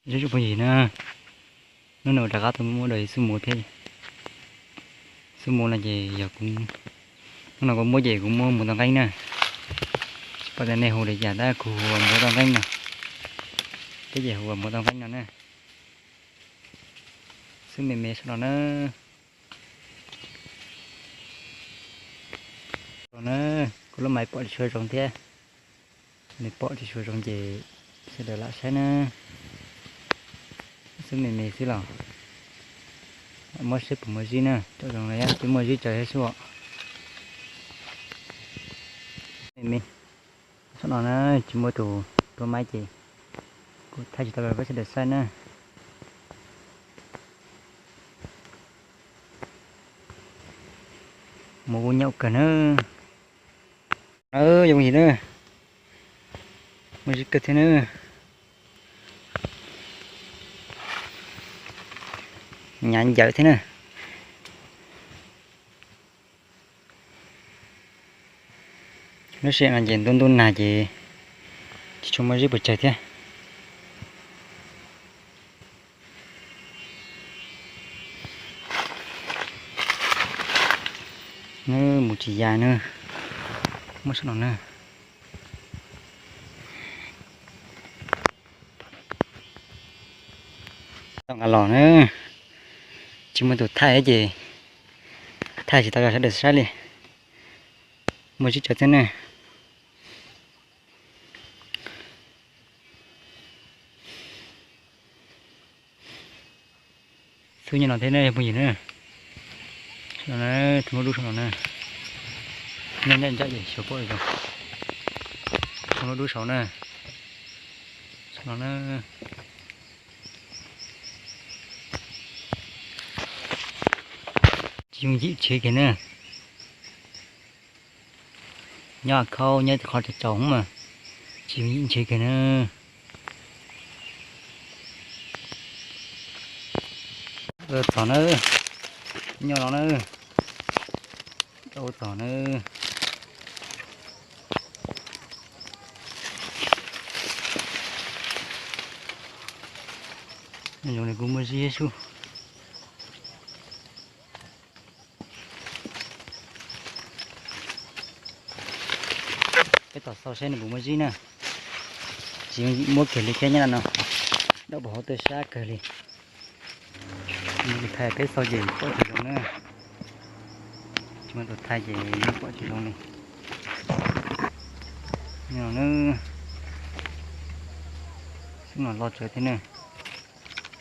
Ib tsoom phooj ywg na, hnub no rov qab tuaj muab dua xub muv thiab. Xub muv no ces yog kuv, hnub no kuv muab ces kuv muab muv tau nqeeb na. Tsis pom tias nej hu li cas tab kuv hu ua muv tau nqeeb no. Peb ces hu ua muv tau nqeeb no na. Xub me me saum no na. Kuv lub maiv pom tsis tshua zoo thiab, nws pom tsis tshua zoo ces sawv daws lam saib na. Xub me me xwb los muab saib puas muaj zib na, tsom zoo los yog twb muaj zib tsawv thiab xwb os. Me me, saum no na, tsis muaj tus tua maiv ces kuv thaij tsis tau rau peb sawv daws saib na. Muv kuj nyaum kawg na. Yog yim na, muaj zib kawg thiab na. Nyav ncawv thiab na. Lub sij hawm no ces ntuj ntuj nag ces tsis tshua muaj zib pes tsawg thiab. Nws mus tsis ya na, muab saum no na. Tau nqa los na, tsis muaj tus thaij ces thaij tsis tau rau sawv daws saib li. Muaj zib tsawv thiab na. Xub nyob no thiab ne phooj ywg na. Saum no na, thoob lub dub saum no na. Nyob ncaj ncaj ces xyuas pom zoo. Thoob lub dub saum na. Saum no na. Tsis yooj yim ntshiv kiag na. Nyob khau nyob qhov tsaus tsaus mas tsis yooj yim ntshiv kiag na. Txog na, nyob no na, rau txog na. Zoo li kuj muaj zib sub. Peb tos xauj saib nws puas muaj zib na. Tsis yooj yim muab kiag li thiab nyob no, dawb paug hauv tuaj sab kawg li. Thaij peb xauj ces pom tsis zoo na. Tsis muaj tus thaij ces yeej pom tsis zoo li. Nyob no na, xub no loj tsawv thiab na.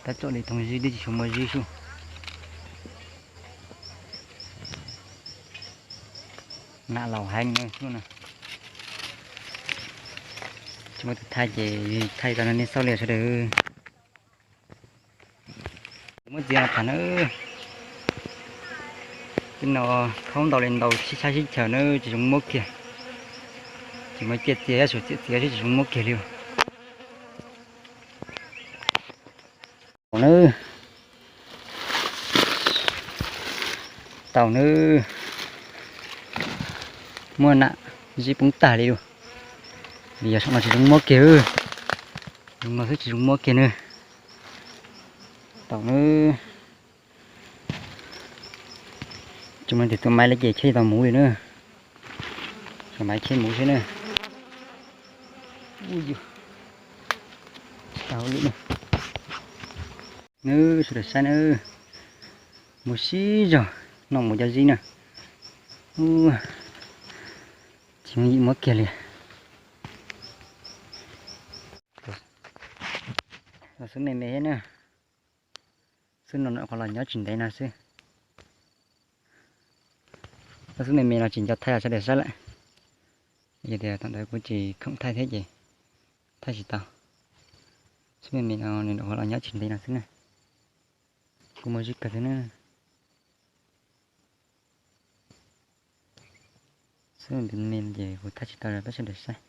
Tab txawm li thoob zib twb tsis tshua muaj zib sub. Nam laus heev na xub no. Tsis muaj tus thaij ces thaij tau nej xauj li sawv daws. Muab txiav no tham na. Tej no khaub ntau li ntau sib tshab sib chaws na tsis zoo muab kiag. Tsis muaj ciaj txiav, yog tsum ciaj txiav sib tsis zoo muab kiag li. Tau na, tau na, muaj nam zib poob tag li lawm. Vim yog saum no tsis zoo muab kiag, zoo no xwb tsis zoo muab kiag na. Tau na. Tsis muaj tus tua maiv li ces cheb tsis tau muv li na. Tus maiv cheb muv xwb na. Tsis tau li na. Nws sawv daws saib na, muaj sib zog noj mus cov zib na. Tsis yooj yim muab kiag li. Los xub me me thiab na. Xub no qhov los nyob tsis ntev no xwb. Xub me me no tsis nco thaij los sawv daws saib lawm. Yog tias thaum ntawd kuv tsis khoom thaij thiab ces thaij tsis tau. Xub me me no nws qhov los nyob tsis ntev no xwb na. Kuj muaj zib kawg thiab na. Xub me me ces kuv thaij tsis tau rau peb sawv daws saib.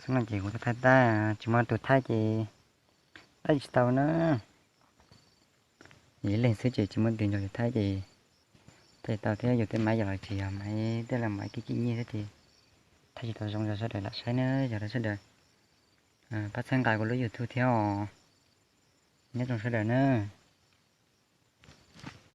Xub no ces kuv thaij thaij tab tsis muaj tus thaij ces thaij tsis tau na. Ib leeg xwb ces tsis muaj tus nrog yus thaij ces thaij tsis tau thiab yus tej maiv yog los tsis yog maiv tej los maiv kev kim nyiaj thiab ces thaij tsis tau zoo rau sawv daws lam saib na, yog rau sawv daws pab txhawb nqa kuv lub YouTube thiab os. Nyob zoo sawv daws na.